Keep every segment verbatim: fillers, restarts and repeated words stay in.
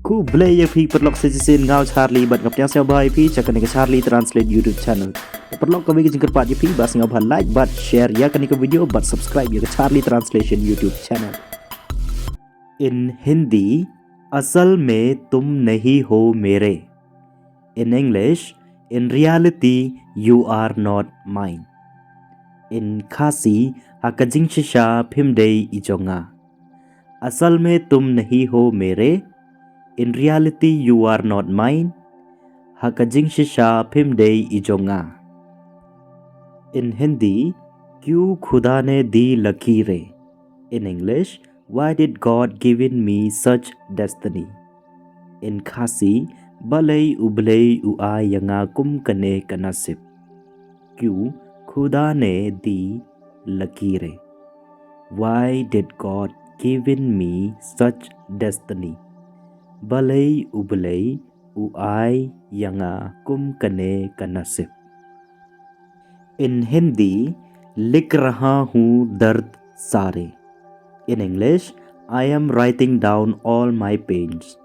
Khublei ïa phi paralok sa shisien, nga u Charlie bad nga pdiang sngewbha ïa phi sha kane ka Charlie Translate YouTube channel. Paralok, kawei ka jingkyrpad ïa phi ba sngewbha like bad share ïa kane ka video bad subscribe ïa ka Charlie Translation YouTube channel. In Hindi, असल में तुम नहीं हो मेरे. In English, in reality, you are not mine. In Khasi, ha ka jingshisha phim dei i jong nga. असल में तुम नहीं हो मेरे. In reality, you are not mine. Ha ka jingshisha phim dei i jong nga. In Hindi, क्यों खुदा ने दी लकीरें. In English, why did God given me such destiny? In Khasi, balei U Blei u ai ïa nga kum kane ka nasib? क्यों खुदा ने दी लकीरें. Why did God given me such destiny? Balei U Blei u ai ïa nga kum kane ka nasib? In Hindi, लिख रहा हूँ दर्द सारे. In English, I am writing down all my pains.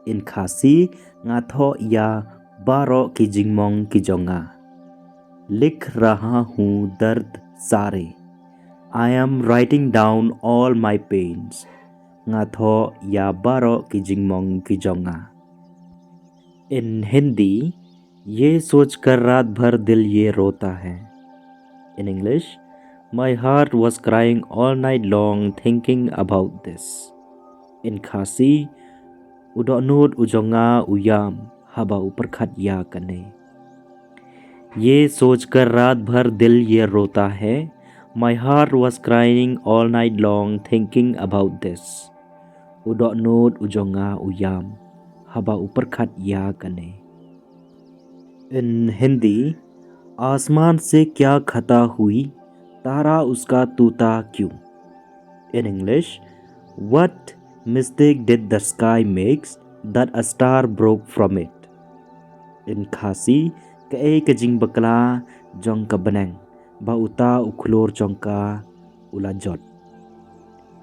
In Khasi, nga thoh ïa baroh ki jingmong ki jong nga. लिख रहा हूँ दर्द सारे. I am writing down all my pains. Nga thoh ïa baroh ki jingmong ki jong nga. In Hindi, ये सोचकर रात भर दिल ये रोता है. In English, my heart was crying all night long thinking about this. In Khasi, u dohnud u jong nga u ïam haba u pyrkhat ïa kane. ये सोचकर रात भर दिल ये रोता है. My heart was crying all night long thinking about this. U dohnud u jong nga u ïam haba u pyrkhat ïa kane. In Hindi, आसमान से क्या खता हुई, तारा उसका तूता क्यों? In English, what mistake did the sky makes that a star broke from it? In Khasi, kaei ka jingbakla jong ka bneng ba uta u khlur jong ka u la jot?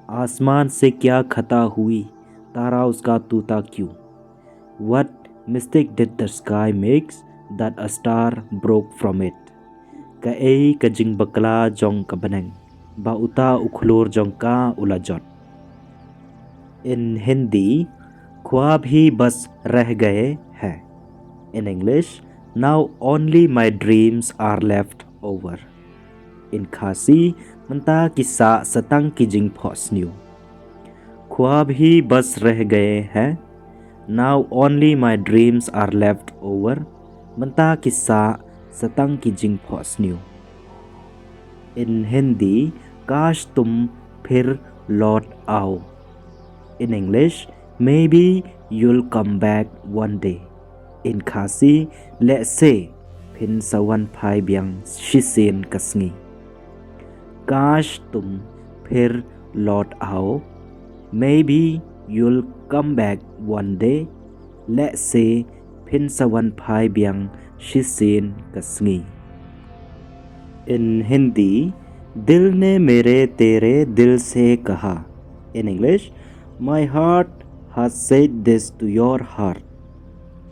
आसमान से क्या खता हुई, तारा उसका तूता क्यों? What mistake did the sky makes that a star broke from it? Kaei ka jingbakla jong ka bneng ba uta u khlur jong ka u la jot? In Hindi, ख्वाब ही बस रह गए हैं. In English, now only my dreams are left over. In Khasi, mynta ki sah sa tang ki jingphohsniew. ख्वाब ही बस रह गए हैं. Now only my dreams are left over. Mynta ki sah sa tang ki jingphohsniew. In Hindi, काश तुम फिर लौट आओ. In English, maybe you'll come back one day. In Khasi, lehse phin sa wan phai biang shisien ka sngi. काश तुम फिर लौट आओ. Maybe you'll come back one day. Lehse phin sa wan phai biang shisien ka sngi. In Hindi, दिल ने मेरे तेरे दिल से कहा. In English, my heart has said this to your heart.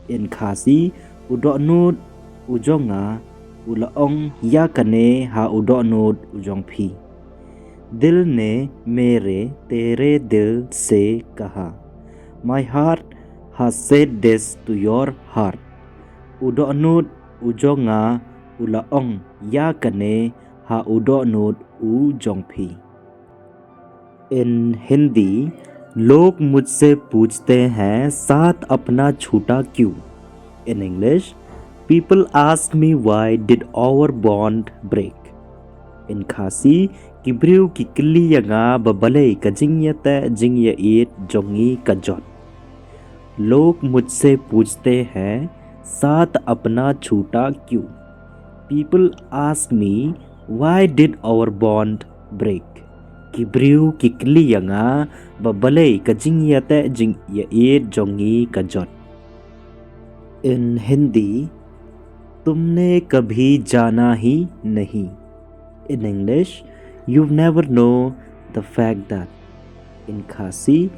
In Khasi, u dohnud u jong nga u la ong ïa kane ha u dohnud u jong phi. दिल ने मेरे तेरे दिल से कहा. My heart has said this to your heart. U dohnud u jong nga u la ong ïa kane ha u dohnud u jong phi. In Hindi, लोग मुझसे पूछते हैं साथ अपना छूटा क्यों? In English, people ask me why did our bond break. In Khasi, ki briew ki kylli ïa nga ba balei ka jingïateh jingïaieit jong ngi ka jot. लोग मुझसे पूछते हैं साथ अपना छूटा क्यों? People ask me why did our bond break? Ki briew ki kylli ïa nga ba balei ka jingïateh jingïaieit jong ngi ka jot. In Hindi, तुमने कभी जाना ही नहीं. In English, you've never know the fact that. In Khasi,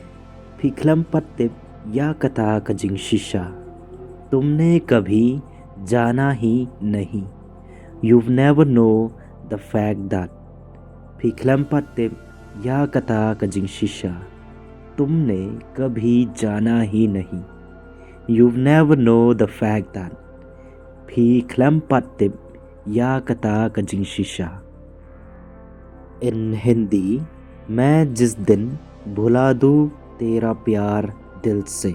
phi khlem pat tip ïa kata ka jingshisha. तुमने कभी जाना ही नहीं, you've never know the fact that. Phi khlem pat tip ïa kata ka jingshisha. तुमने कभी जाना ही नहीं, you've never know the fact that. Phi khlem pat tip ïa kata ka jingshisha. In Hindi, मैं जिस दिन भुला दूँ तेरा प्यार दिल से.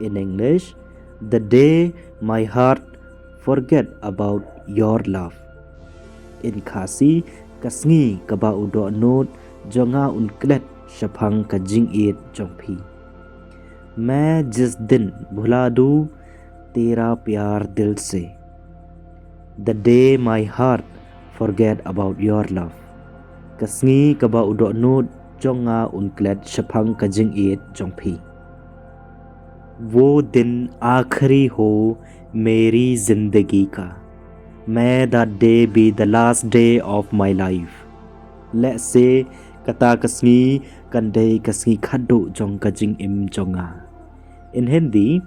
In English, the day my heart forget about your love. In Khasi, ka sngi kaba u dohnud jong nga un klet shaphang ka jingïeit jong phi. मैं जिस दिन भुला दूँ तेरा प्यार दिल से. The day my heart forget about your love. Ka sngi kaba u dohnud jong nga un klet shaphang ka jingïeit jong phi. वो दिन आखिरी हो मेरी जिंदगी का. May that day be the last day of my life. Lehse kata ka sngi kan dei ka sngi khadduh jong ka jingim jong nga. In Hindi,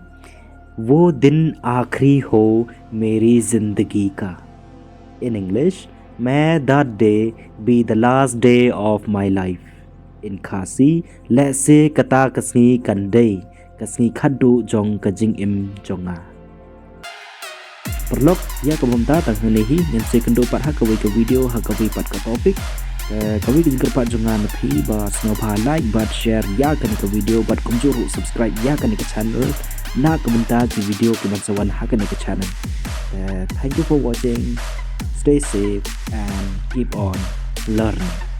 वो दिन आखिरी हो मेरी जिंदगी का. In English, may that day be the last day of my life. In Khasi, lehse kata ka sngi kan dei ka sngi khadduh jong ka jingim jong nga. Paralok, ïa ka bynta tang hangne hi, ngin sa ïakynduh pat ha kawei ka video ha kawei pat ka topic. Eh, kawei ka jingkyrpad jong nga na phi ba sngewbha like bad share ïa kane ka video bad kumjuh ruh subscribe ïa kane ka channel na ka bynta ki video kiban sa wan ha kane ka channel. Eh, thank you for watching. Stay safe and keep on learning.